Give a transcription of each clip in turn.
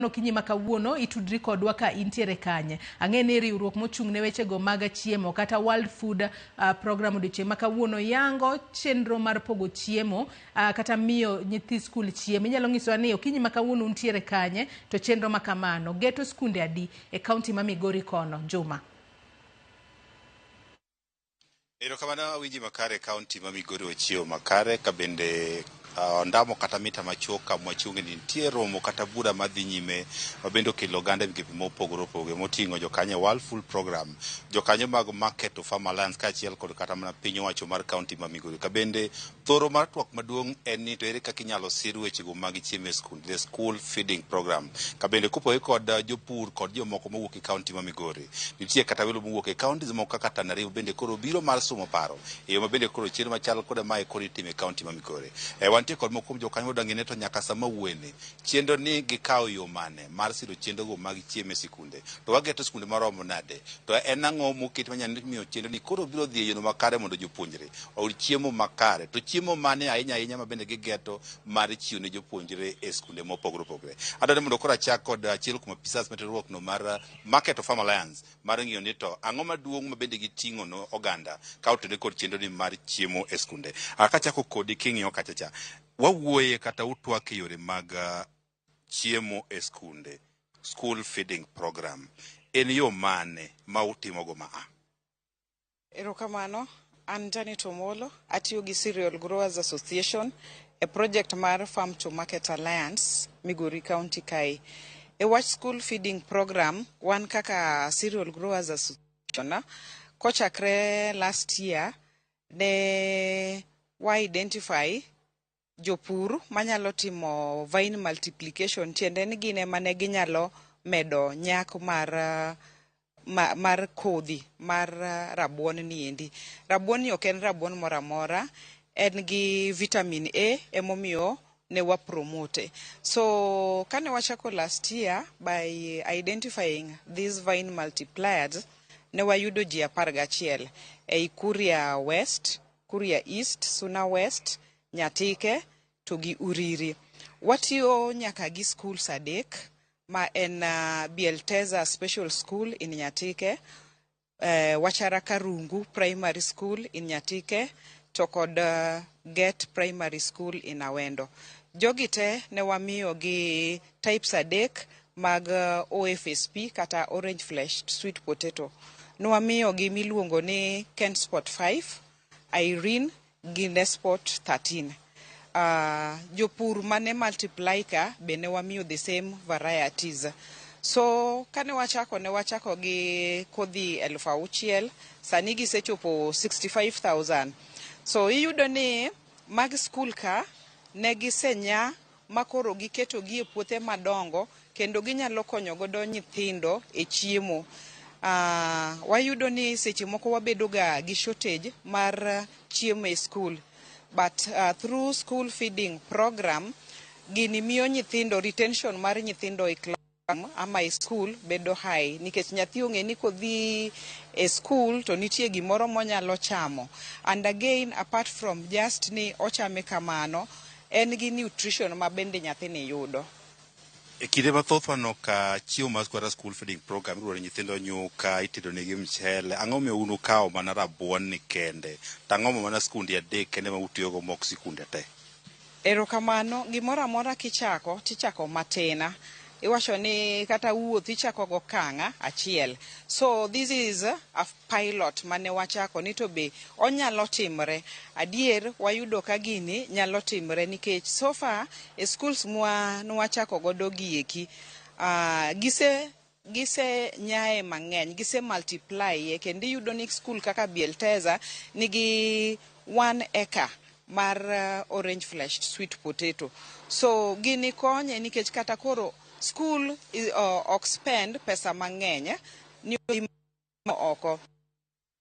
Okinyi ma kawuono itudri kodwa ka intiere kanye. Ang'e ni riwruok mochung' ne wechego mag chiemo kata World Food Program odiochieng' ma kawuono yango chenro mar pogo chiemo kata miyo nyithi skul chiemo. Inyalo nyisowa ni okinyi ma kawuono untiere kanye to chenro ma kamano geto skunde adi e kaunti ma Migori kono. Juma. Erokamano awinji makare. Kaunti ma Migori ochiewo makare ka bende ondamo kata mita machuok kama wachung'e ni nitie romo kata bura madhi nyime ma bende okelo oganda e migepe mopogore opogore moting'o jokanyo e World Food Program, jokanyo mag Market to Farm Alliance kaachiel kod kata mana piny owacho mar kaunti ma Migori. Ka bende thoro mar twak maduong' en ni to ere kaka inyalo sir wechego mag chiemo e skul, the school feeding program. Ka bende kopogore kod jopur kod jomoko mowuok e kaunti ma Migori, nitie kata welo mowuok e counties moko kaka Tana River bende koro biro mar sumo paro e yo ma bende koro chenro machal koda mae koro itimo e kaunti ma Migori. Wantie kod moko kuom jokanyo modwa ng'e to nyaka sama wuoyeni chenro ni gikawo yo mane mar siro chenrogo mag chiemo e sikunde, to wageto skunde maromo nade, to en ang'o moket manyalo miyo chenro ni koro biro dhi e yono makare mondo jopuonjre oyud chiemo makare, to chiemo mane ahinya ahinya ma bende gigeto mar chiwo ne jopuonjre e skunde mopogore opogore. Adwaro ni mondo koro achak kod achiel kuom apisas mar riwruok no mar Market to Farm Alliance mar ng'iyo ni to ang'o maduong' ma bende giting'o no oganda ka otudore kod chenro ni mar chiemo e skunde. Kachako kodi king'iyo kacha cha, wawuoye kata utwak e yore mag chiemo e skunde, school feeding program. En yo mane ma utimogo ma a? Erokamano, an Janet Omolo, atiyo gi Cereal Growers Association e project mar Farm to Market Alliance, Migori County kae. E wach school feeding program, wan kaka Cereal Growers Association, kochakre last year, ne wa identify jopur manyalo timo vine multiplication, tiende ni gin ema ne ginyalo medo nyak mar kodhi mar rabuon ni endi. Rabuon ni ok en rabuon moro amora, en gi vitamin A emomiyo ne wa promote. So kane wachako last year by identifying these vine multipliers, ne wayudo ji 11 ei Kuria West, Kuria East, Suna West, Nyatike to gi Uriri. Watiyo nyaka gi schools adek ma en Bielteza Special School in Nyatike, Wachara Karungu Primary School in Nyatike to kod Get Primary School in Awendo. Jogi te ne wamiyo gi types adek mag OFSP kata orange flesh sweet potato. Ne wamiyo gi miluongo ni Kenspot 5, Irene gi Nespot 13. Jopur mane multiply ka be ne wamiyo the same varieties. So kane wachako ne wachako gi kodhi 6,000, sani gisechopo 65,000. So iyudo ni mag skul ka ne gisenya makoro giketo gi e puothe madongo kendo ginyalo konyo godo nyithindo e chiemo. Wayudo ni seche moko wabedo ga gi shortage mar chiemo e skul, but through school feeding program gini miyo nyithindo retention mar nyithindo e class ama e skul bedo high nikech nyathi ong'e ni kodhi e skul to nitie gimoro monyalo chamo, and again, apart from just ni ochame kamano, en gi nutrition ma bende nyathini yudo. E kinde mathoth waneno ka chiemo mar kata school feeding program iruwo ne nyithindo nyuka, itedo negi mchele. Ang'o miyo un ukawo mana rabuon ni kende? To ang'o mana skunde adek kende ma utiyogo mok sikunde te? Erokamano, gimoro amora kichako tichako matin. Iwacho ni kata wuoth ichako go kang'a achiel. So this is a pilot mane wachako ni to be onyalo timre. Adier wayudo ka gini nyalo timre nikech so far e schools mwa nwachako godo gieki, gise nyae mang'eny, gise multiply ye kendo iyudo ni skul kaka Bielteza nigi 1 acre mar orange flesh sweet potato. So gini konye nikech kata koro skul ok spend pesa mang'eny ni oko.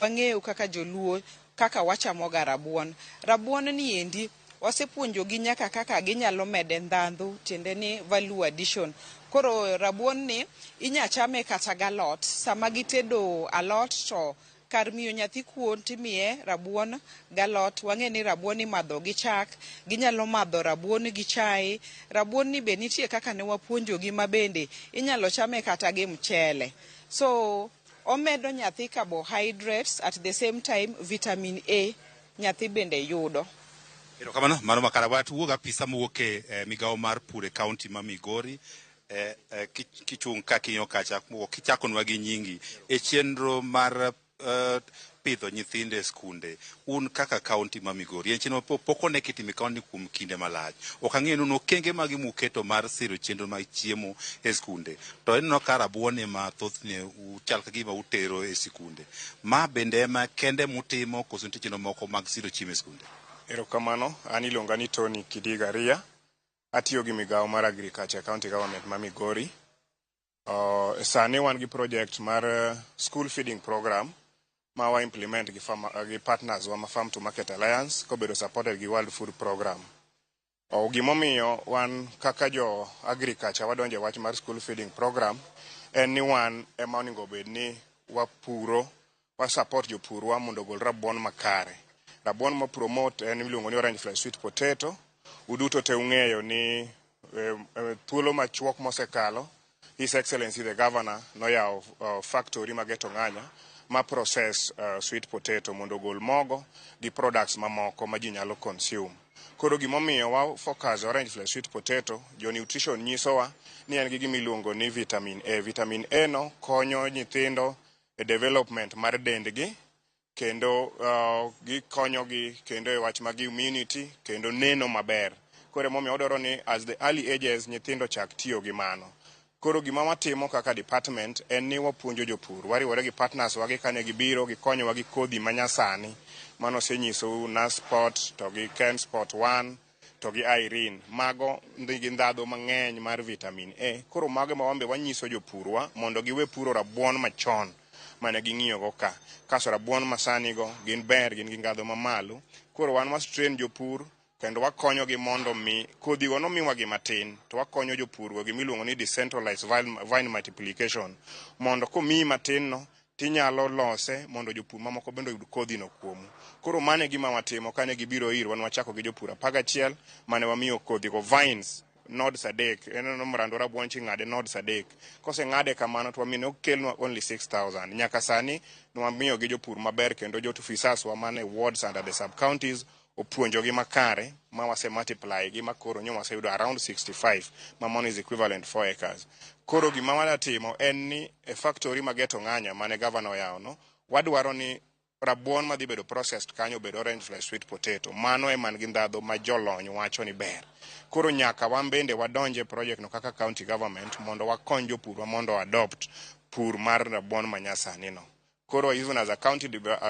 Wang'eyo kaka joluo kaka wachamo ga rabuon. Rabuon ni endi wasepuonjogi nyaka kaka ginyalo mede ndhandhu, tiende ni value addition. Koro rabuon ni inya chame kata galot. Sama gitedo alot to Kar miyo nyathi kuon timiye rabuon galot. Wang'e ni rabuon imadho gi chak, ginyalo madho rabuon gi chae. Rabuon ni be nitie kaka ne wapuonjogi ma bende inyalo chame kata gi mchele. So omedo nyathi carbohydrates, at the same time vitamin A nyathi bende yudo. Erokamano, mano makara wach wuog apisa mowuok e migawo mar pur e kaunti ma Migori. Kichung' ka king'iyo kacha kichakonwa gi nyingi e chenro mar pidho nyithindo e skunde, un kaka kaunti ma Migori, en chenro pok one kitimo e kaunti kuom kinde malach. Ok ang'eyo ni okenge mage muketo mar siro chenro mag chiemo e skunde, to ineno ka rabuon ema thothne chal ka gima utero e sikunde. Ma bende ema kende mutimo koso nitie chenro moko mag siro chiemo e skunde? Erokamano, an iluonga ni Tony Kidiga Ria. Atiyo gi migawo mar agriculture e county government ma Migori. Sani wan gi project mar school feeding program ma wa implement gi, farm, gi partners wa ma Farm to Market Alliance kobedo supported gi World Food Program. Gimomiyo wan kaka jo agriculture wadonjo e wach mar school feeding program en ni wan ema onego bed ni wapuro, wa support jopurwa mondo ogol rabuon makare. Rabuon ma promote en iluongo ni orange flesh sweet potato. Uduto te ung'eyo ni thuolo machuok mosekalo His Excellency the Governor noyawo factory ma Geto Ng'anya ma process sweet potato mondo ogol mogo gi products mamoko ma ji nyalo consume. Koro gimomiyo wa focus orange flesh sweet potato, jo nutrition nyisowa ni en gi gima iluongo ni vitamin A. Vitamin A no konyo nyithindo e development mar dendgi kendo gikonyogi kendo e wach mag immunity kendo neno maber. Koro emomiyo wadwaro ni as the early ages nyithindo chak tiyo gi mano. Koro gima watimo kaka department en ni wapuonjo jopur, wariwore gi partners wagi kane gibiro gikonyowa gi kodhi manyasani mano osenyisou Naspot to gi Kenspot 1 to gi Irene. Mago nigi ndhadhu mang'eny mar vitamin A. Koro mago ema wan be wanyiso jopurwa mondo giwe puro rabuon machon mane ging'iyo go ka. Kaso rabuon masani go gin ber, gin gi ndhadhu mamalo. Koro wan was train jopur kendo wakonyogi mondo mi kodhigo nomiwagi matin to wakonyo jopurgo gimiluongo ni decentralized vine multiplication mondo komiyi matin no tinyalo lose mondo jopur mamoko bende oyud kodhino kuomu. Koro mano e gima watimo kane gibiro irwa nwachako gi jopur 11 mane wamiyo kodhigo vines nodes 3 ineno mrando rabuon cha ing'ade nodes 3 koseng'ade kamano to wamiyo nokelnwa only 6000 nyaka sani nwamiyo gi jopur maber kendo jo officers wa mane wards under the sub counties opuonjogi makare ma wase multiply gi ma koro nyo waseyudo around 65 ma mano is equivalent 4 acres. Koro gima wadwa timo en ni e factory ma Geto Ng'anya mane governor oyawo no, wadwaro ni rabuon madhi bedo processed kanyo obed orange flesh sweet potato. Mano ema nigi ndhadhu ma jolony wacho ni ber. Koro nyaka wan bende wadonje e project no kaka county government mondo wakony jopurwa mondo adopt pur mar rabuon manyasani no. Koro even as a county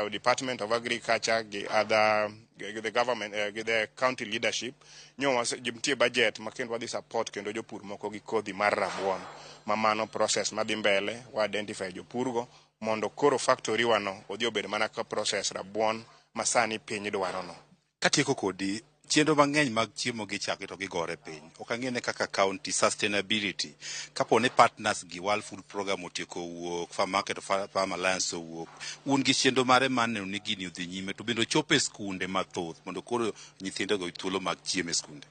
department of agriculture gi other gi the government, gi the county leadership nyo nitie budget ma kendo wadhi support kendo jopur moko gi kodhi mar rabuon ma mano process madhi mbele wa identify jopurgo mondo koro factory wa no odhi obed mana ka process rabuon ma sani piny dwaro no. Katieko kodi, chenro mang'eny mag chiemo gi chak to gigore piny. Ok ang'e ne kaka county sustainability. Kapo ni partners gi World Food Program otieko wuok, Farm Market Farm Alliance owuok, un gi chenro mare mar neno ni gini odhi nyime to bende ochopo e skunde mathoth mondo koro nyithindo go thuolo mag chiemo e skunde.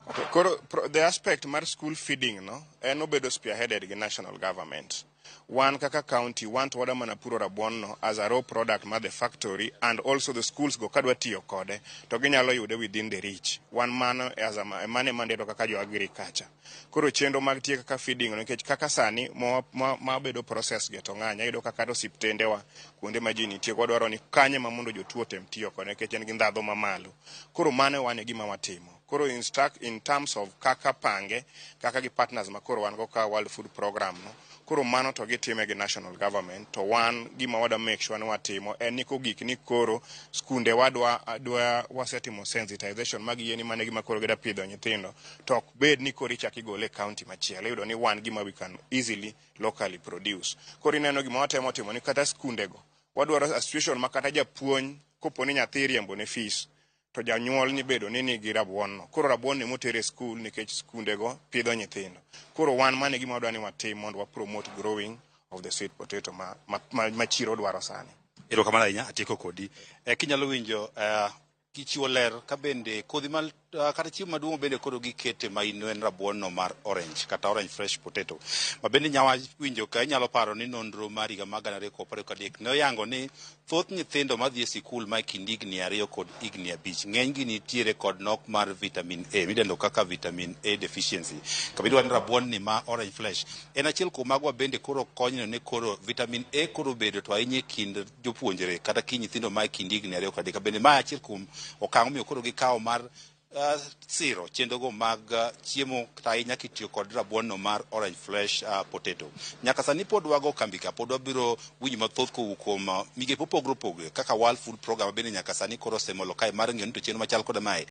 Okay, koro the aspect mar school feeding no en obedo spearheaded gi national government. Wan kaka county wan to wadwa mana puro rabuon no as a raw product mar the factory and also the schools go kadwa tiyo kode to ginyalo yude within the reach. Wan mano as a mano e mandate kaka jo agriculture. Koro chenro mag tiyo kaka feeding no nikech kaka sani ma bedo process Geto Ng'anya iyudo kaka kata osiptendewa kuonde ma ji nitie wadwaro ni kanye ma mondo jotuo otem tiyo kode nikech en gi ndhadhu mamalo. Koro mano wan e gima watimo. Koro in terms of kaka pange kaka gi partners ma koro wan go ka World Food Program no koro mano to gitime gi national government to wan gima wadwa make sure ni watimo en ni kogik ni koro skunde wadwa dwa wasetimo sensitization mag yie ni mano e gima koro gidwa pidho nyithindo to ok bed ni koro ichako igole e county machielo iyudo ni wan gima we can easily locally produce. Koro ineno gima watemo timo ni kata skundego wadwaro a situation ma kata japuonj kopo ni nyathi iriembo ne fees to janyuol ni bedo ni nigi rabuon no. Koro rabuon ni motere e skul nikech skundego pidho nyithindo. Koro wan mano e gima wadwa ni watim mondo wa promote growing of the sweet potato ma chiro dwaro sani. Erokamano ahinya, atieko kodi. Kinyalo winjo kichiwo ler ka bende kodhi ma kata chiemo maduong' bende koro gikete ma en rabuon no mar orange kata orange fresh potato ma bende nyawa winjo ka inyalo paro ni nonro mar higa mar 2023 ne oyango ni thoth nyithindo madhi e sikul ma e kind higni 2 kod higni 5 ng'enygi nitiere kod nok mar vitamin A midendo kaka vitamin A deficiency. Kama idwaro ni rabuon ni ma orange flesh en achiel kuom mago bende koro konyo ni koro vitamin A koro bedo to ahinya e kind jopuonjre kata kind nyithindo ma e kind higni 2 kod 3. Bende ma achiel kuom okang' momiyo koro gikawo mar siro chenrogo mag chiemo kata ahinya kitiyo kod rabuon no mar orange flesh potato. Nyaka sani pod wago kambi ka pod wabiro winjo mathoth kowuok kuom migepe mopogore opogore kaka World Food Program bende nyaka sani koro osemolo kae mar ng'eyo ni to chenro machal koda mae.